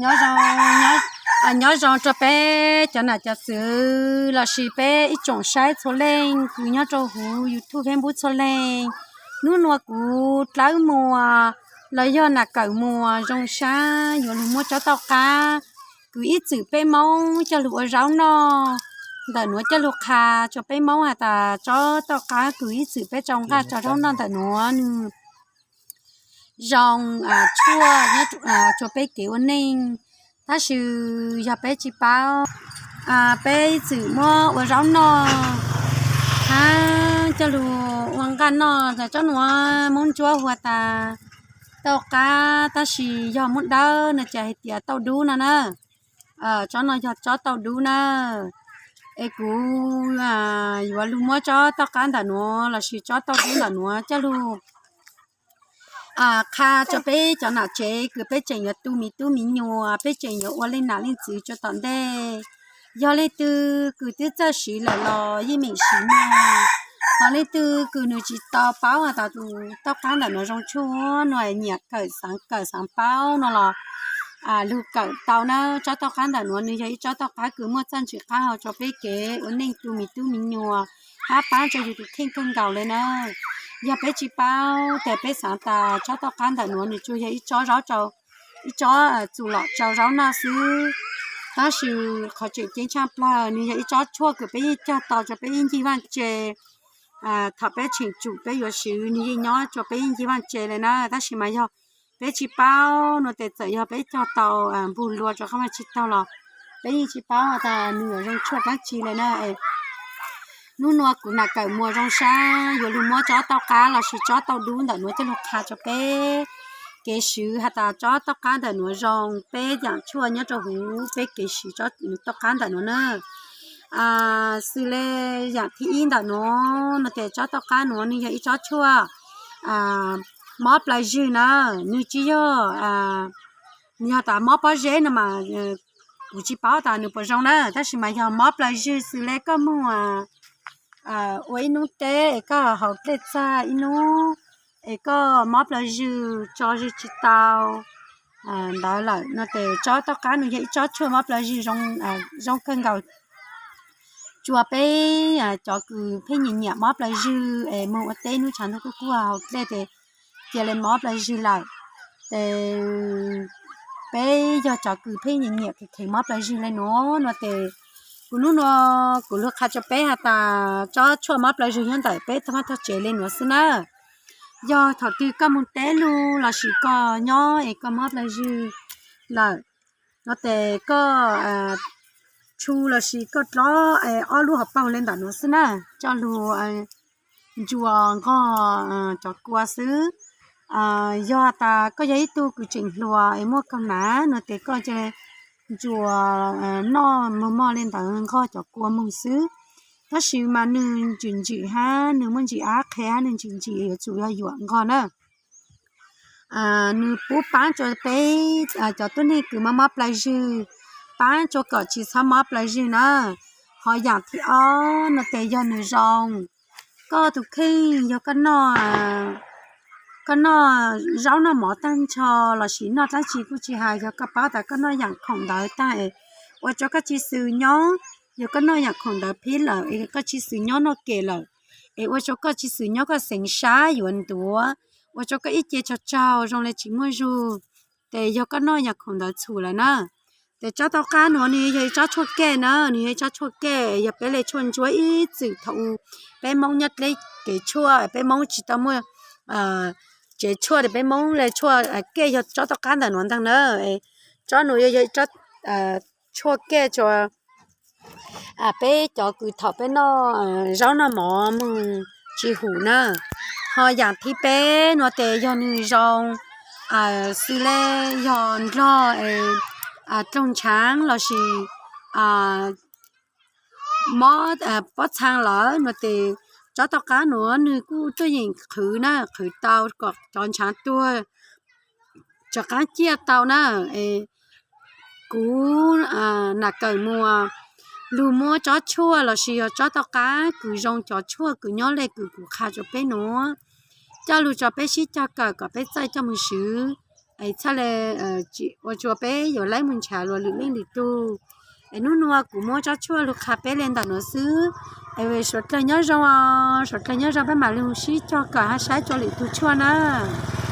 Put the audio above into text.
Nyob zoo, nyob zoo rau peb cov nam cov txwv lossis peb ib tsoom saib txhua leej kws nyob rau huv YouTube Facebook txhua leej. Hnub nua kuv Dlawb Muas los yog Nas Kawm Muas Zoo Sab yuav lug muab tsob tauj qaab kws ib txwm peb Moob coj lug ua zaub noj ntawm nuav coj lug qha rua peb Moob has tas tsob tauj qaab kws ib txwm peb tau nqaj tau zaub noj ntawm nuav nwg zoo tshuaj nyob rua peb kev ua neej. Tab sis yog peb tsi paub, peb ib txwm muab ua zaub noj hab coj lug ua nqaj noj tas tsob nuav Moob Ntsuab hu tas tauj qaab, tab sis yog Moob Dawb no ces hais tias tauj dub no na. Tsob no yog tsob tauj dub na. Es kuv yuav lug muab tsob tauj qaab ntawm nuav lossis tsob tauj dub ntawm nuav coj lug qha rua peb cov nam tsev kws peb tseem yuav tu miv tub miv nyuas, peb tseem yuav ua leej nam leej txwv rua tom ntej. Yog leej twg kws twb txawj siv lawm los yeej meem siv mog. Hos leej twg kws nws tsi tau paub has tas tus tauj qaab ntawm nuav zoo tshuaj no, nyiam kawm xaav kawm xaav paub no los lug kawm tau na. Tsob tauj qaab ntawm nuav nwg yog ib tsob tauj qaab kws muaj txaj ntsig qab hau rua peb kev ua neej tu miv tub miv nyuas hab paab rua yug tus kheej kawg nkaus le na. Yog peb tsi paub tes peb xaav tas tsob tauj qaab ntawm nuav nwg tsuas yog ib tsob zaub, ib tsob txuas lom tsau zaub noj xwb. Tab sis qhov tseem ceeb tshaj plawg nwg yog ib tsob tshuaj kws peb yeej cog tau rua peb ib ncig vaaj tse. Thaum peb tsheem tsum peb yuav swv nwg yeej nyob rua peb ib ncig vaaj tse le na. Tab sis mas yog peb tsi paub no tes txawm yog peb cog tau npug lua rua qab vaaj tse taug los peb yeej tsi paub tas nwg yuav zoo tshuaj dlaab tsi le na. Hnub nua kuv Nas Kawm Muas Zoo Sab yuav lug muab tsob tauj qaab lossis tsob tauj dub ntawm nuav coj lug qha rua peb kev swv has tas tsob tauj qaab ntawm nuav zoo, peb yaam tshuaj nyob rua huv peb kev swv tsob tauj qaab ntawm nuav na. Xws le yaam thib ib ntawm nuav no tes tsob tauj qaab nuav nwg yog ib tsob tshuaj mob plawv zwg na. Nwg tsi yog, nwg yog tas mob pob zeb no mas kuv tsi paub tas nwg puas zoo na, tab sis mas yog mob plawv zwg xws le koj moog ua ib nub teb es koj haus dlej txag ib nub es koj mob plawv zwg tso zwg tsi tau ntawd lawm no tes tsob tauj qaab nwg yog ib tsob tshuaj mob plawv zwg zoo kawg nkaus. Tsua peb cov kws pheej nyiam nyiam mob plawv zwg es moog ua teb nub tshav ntuj kuj kuj haus dlej tes cia le mob plawv zwg lawm. Tes peb yog cov kws pheej nyiam nyiam kheev kheev mob plawv zwg le nuav no tes kuv nub nua kuv lug qha rua peb has tas tsob tshuaj mob plawv zwg nyob ntawm peb tog vaaj tog tsev le nuav xwb na. Yog thaum twg koj moog teb lug lossis koj nyob es koj mob plawv zwg lawm no tes koj tshu lossis koj dlob ob lub hauv paug le ntawm nuav xwb na, coj lug ntsuas nqog cov kua xwb. Yog tas koj yog ib tug kws tseem hluas es muaj kaug nav no tes koj cia ntsuas noj mog mog le ntawd nqog cov kua moog xwb. Tab sis mas nwg ntsim ntsim hab nwg muaj ntsim ab qhe hab nwg ntsim ntsim yuav tsum yog yuam nqog na. Nwg pub paab rua peb cov tuab neeg kws mob mob plawv zwg, paab rua kom tsi txhob mob plawv zwg na. Ho yaam thib ob no tes yog nwg zoo, koj tus kheej yog koj noj, koj noj zaub noj mov taag nrho lossis noj dlaab tsi kuj tsi has, yog koj paub tas koj noj yaam khoom ntawd taag es ua rua koj tsi xwm nyob, yog koj noj yaam khoom ntawd phib lawm es koj tsi xwm nyob noj kem lawm, es ua rua koj tsi xwm nyob koj xeev sab yuav ntuav, ua rua koj ib ce tsaug tsaug zoo le tsi muaj zug, tes yog koj noj yaam khoom ntawd txhum lawm na. Tes tsob tauj qaab nuav nwg yog ib tsob tshuaj kej na, nwg yog ib tsob tshuaj kej, yog peb le tshuaj ntsuab ib txwm thaum u peb Moob nyob dleb kev tshuaj, peb Moob tsi tau muaj tsev tshuaj tes peb Moob le tshuaj kej yog tsob tauj qaab ntawm nuav ntaag na. Tsob nuav yog, yog ib tsob tshuaj kej rua peb cov kws thaum peb noj zaub noj mov moog tsi hum na. Ho yaam thib peb nuav tes yog nwg zoo xws le yog ndlog es dloog nrhav lossis mob pob txhaa lawm no tes tsob tauj qaab nuav nwg kuj tuaj yeem qhwv na, qhwv tau kom cov nrhav tuag rov qaab ciaj tau na. Kuv Nas Kawm Muas lug muab tsob tshuaj lossis yog tsob tauj qaab kws zoo cov tshuaj kws nyob le kws kuv qha rua peb nuav coj lug rua peb sib cog kawm kom peb txawj coj moog swv. Es txhaj le ua tsuas peb yuav laib mus nrhav luag lwm leej lwm tug. Es hnub nuav kuv muab tsob tshuaj lug qha peb le ntawm nuav xwb. Es suav dlawg nyob zoo, suav dlawg nyob zoo, peb mam lug sib cog kom hab saib tsuas lwm tug tshuaj nab.